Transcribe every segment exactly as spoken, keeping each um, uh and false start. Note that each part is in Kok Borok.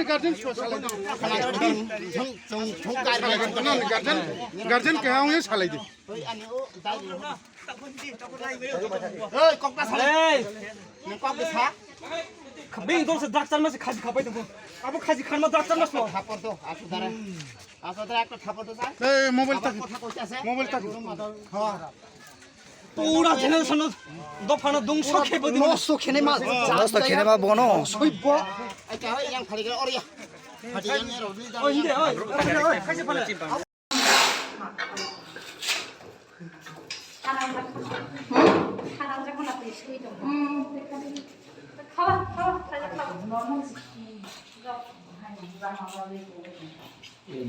Nani guardian so salai di. Nani guardian, guardian keha wngya salai di. Ei, kok bwsa. Bini dol se drug charma se khaji khapai tongo. Abo khaji khanma drug charma se. Thapor to, asudara. Asudara ekta thapor to sa. Ei, mobile tak. Mobile tak. Ha. Pura generation no dophano dungso khebo di. Nosto khene ma. Nosto khene ma bono. Soibo. Acha, yang khali gele oria. Phati yang ero. Oi, inde, oi. Oi, oi, khaji phala.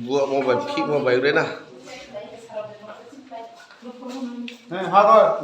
Buat mobile, kik mobile re na. Hei, hago.